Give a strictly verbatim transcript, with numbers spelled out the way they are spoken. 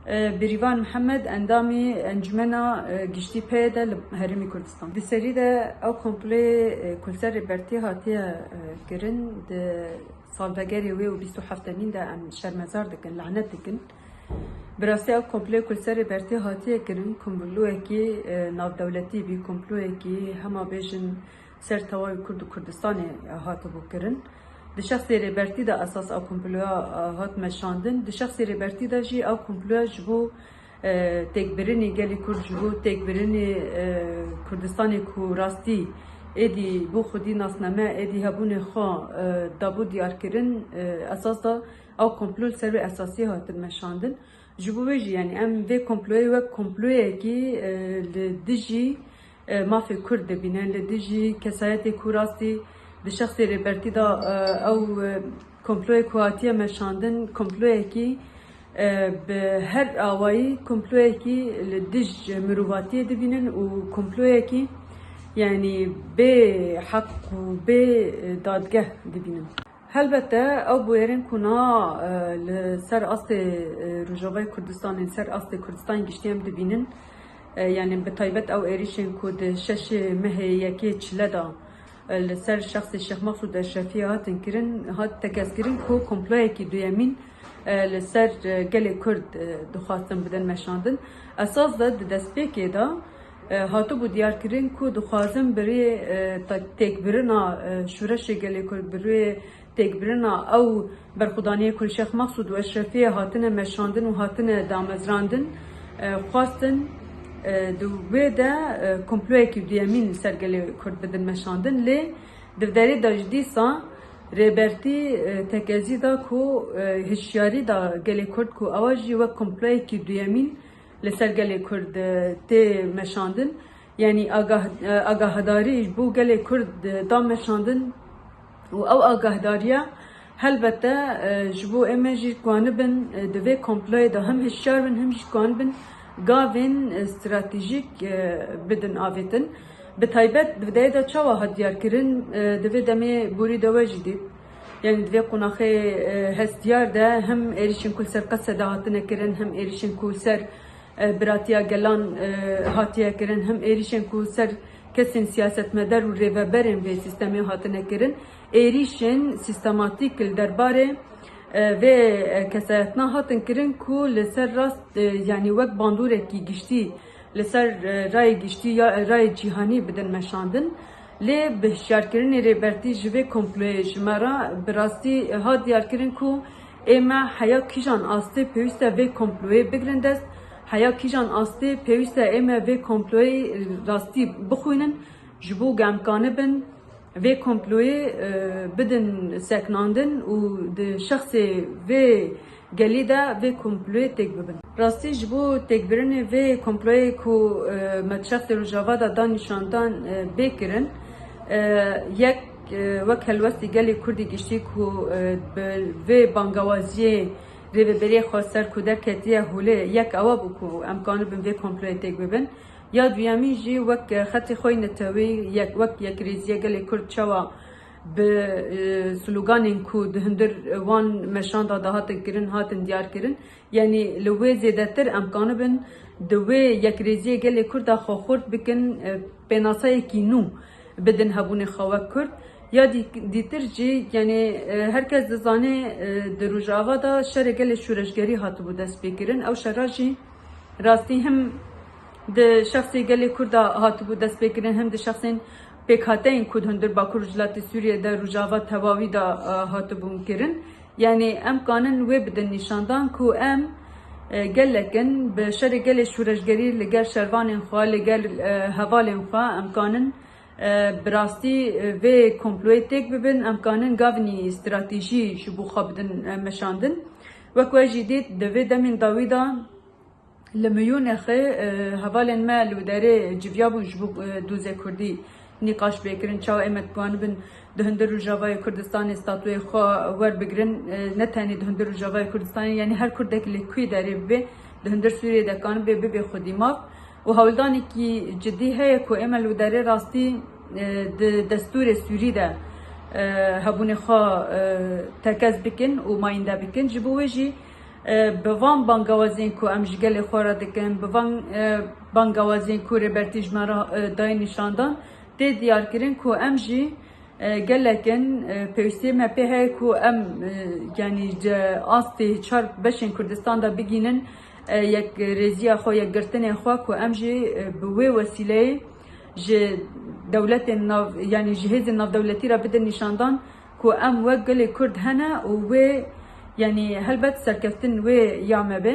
E, Bêrîvan Mihemed, endamî Encûmena, e, Giştî P Y D li Herêmê Kurdistan. Di serî de ew komployê, e, ku li ser Rêbertî hatiye, e, kirin, di salvegerê wê û bîst û heftemîn de em şermezar dikin, lanet dikin. Bi rastî ew komployê ku li ser Rêbertî hatiye kirin, komployekî, e, navdewletî bî, komployekî hema bêjin ser tewayê Kurd û Kurdistanê, e, hatibû kirin. Di şexsê Rêbertî de esas ew komploya, e, hat meşandin. Di şexsê Rêbertî de jî ew komploya ji bo, e, têkbirinê gelê Kurd, ji bo têkbirinê, e, Kurdistanê ku rastî êdî bo xwedî nasname, êdî hebûnê xwe, e, dabû diyarkirin, e, esas de ew komplo li ser wê esasî hatin meşandin. Ji bo wê jî, yanî em vê komployê wek komployekî, e, li dijî, e, mafê Kurd dibînin, li dijî kesayetê ku rastî di şexsê Rêbertî de, e, ew, e, komployê ku hatiye meşandin, komployekî, e, bi her awayî komployekî li dij mirovatiyê dibînin û komployekî, yanî bê heq û bê, e, dadgeh dibînin. Helbete ew bûyerên ku niha, e, li ser astê, e, Rojavayê Kurdistanê, li ser astê Kurdistanê giştî em dibînin, e, yanî bi taybet ew êrîşên ku di şeşê mehê yekê çile de, e, li ser şexsê Şêx Mexsûd Eşrefiyê hatin kirin, hat tekezkirin ku komployekî duyemîn, e, li ser, e, gelê Kurd, e, dixwastin bidin meşandin. Esas de di destpêkê de, e, hatibû diyarkirin ku dixwazin bi rê, e, te-, têkbirina, e, şûreşê gelê Kurd, bi rê têkbirina ew berxwedaniyê ku li Şêx Mexsûd û Eşrefiyê hatine meşandin û hatine damezrandin, e, xwestin, e, di wê de, e, komployekî duyemîn li ser gelê Kurd bidin meşandin. Lê di vê derê de ji dîsa Rêbertî, e, tekezî da ku, e, hişyarî da gelê Kurd ku ewa jî wek komployekî duyemîn li ser gelê Kurd, e, tê meşandin. Yanî agah-, e, agahdarî ji bo gelê Kurd, e, da meşandin û ew agahdariya helbete, e, ji bo ême jî dikwanibin, e, di vê komployê de hem hişyar bin hem jî dikwanibin gavên, e, stratejîk, e, bidin avêtin. Bi taybet di vê de çawa hat diyarkirin, e, di vê demê borî de we jî dît. Yanî di vê qonaxê, e, hestiyar de hem êrîşên ku li ser Qese de hatine kirin, hem êrîşên ku li ser, e, Biratiya Gelan, e, hatiye kirin, hem êrîşên ku li ser kesên siyasetmedar û rêveberên vê sîstemê hatine kirin, êrîşên sîstematîk li derbarê, e, vê, e, kesayetna hatin kirin ku li ser rast, e, yanî wek bandûrekî giştî li ser, e, rayê giştî ya, e, rayê cîhanî bidin meşandin. Lê bi hişyarkirinê Rêbertî ji vê komployê ji me re bi rastî, e, hat diyarkirin ku ême heya kîjan astê pêwîst e vê komployê bigirin dest, heya kîjan astê pêwîst e ême vê komployê rastî bixwînin, ji bo ku em kanibin vê komployê, e, bidin seknandin û di şexsê vê gelî de vê komployê têk bibin. Rastî ji bo têkbirinê vê komployê ku, e, me di şexsê Rojava de da nîşandan, e, bê kirin, e, yek, e, wek helwestî gelê Kurdî giştî ku, e, bi vê bangawaziyê rêveberiyê xweser ku derketiye holê, yek ewa bû ku em kanibin vê komployê têk bibin. Ya duyemîn jî wek xetê xwe yê netewî, yek, wek yekrêziya gelê Kurd çawa bi, e, sloganên ku di hundir wan meşan de dihatin kirin, hatin diyar kirin. Yanî li wê zêdetir em kanibin di wê yekrêziyê gelê Kurd de xwe xurt bikin, e, pênaseyekî nû bidin hebûnê xwe wek Kurd. Ya dî-, dîtir jî, yanî, e, her kes dizane, e, di Rojava de şerê gelê şoreşgerî hatibû destpêkirin. Ew şera jî rastî him di şexsê gelê Kurd de hatibû destpêkirin, him di şexsên pêkhateyên ku di hundir Bakur Rojhilatê Sûriyê de Rojava tewawî de, e, hatibûn kirin. Yanî em kanin wê bidin nîşandan ku em, e, gelek in bi şerê gelê şoreşgerî li gel şervanên xwe, li gel, e, hevalên xwe em kanin, e, bi rastî, e, vê komployê têk bibin, em kanin gavnî stratejî ji bo xwe bidin, e, meşandin. Wek we jî dît, di vê demên dawî de li Miyûnexê, e, hevalên me li wê derê civiyabûn ji bo, e, dozê Kurdî nîqaş bê kirin. Çawa ême dikwanibin di hundir Rojavayê Kurdistanê statûyê xwe werbigirin, e, ne tenê di hundir Rojavayê Kurdistanê, yanî her Kurdek li kwê derê bibe, di hundir Sûriyê de kanibe bibe xwedî mav. Û hewldanekî cidî heye ku ême li wê derê rastî, e, di destûrê Sûrî de, e, hebûnê xwe, e, tekez bikin û mayînde bikin. Ji bo wê jî E, bi van bangawazên ku em ji gelê xwe re dikin, bi van, e, bangawazên ku Rêbertî ji me re, e, dayê nîşandan, tê diyarkirin ku em jî, e, gelek in, e, pêwîstiyê me pê heye ku em, e, yanî di astê çar beşên Kurdistan de bigînin, e, yekrêziya xwe, yekgirtinên xwe ku em jî, e, bi wê wesîleyê ji dewletên nav, yanî ji hêzên navdewletî re bidin nîşandan ku em wek gelê Kurd hene û wê, yanî helbet serkeftin wê ya me be.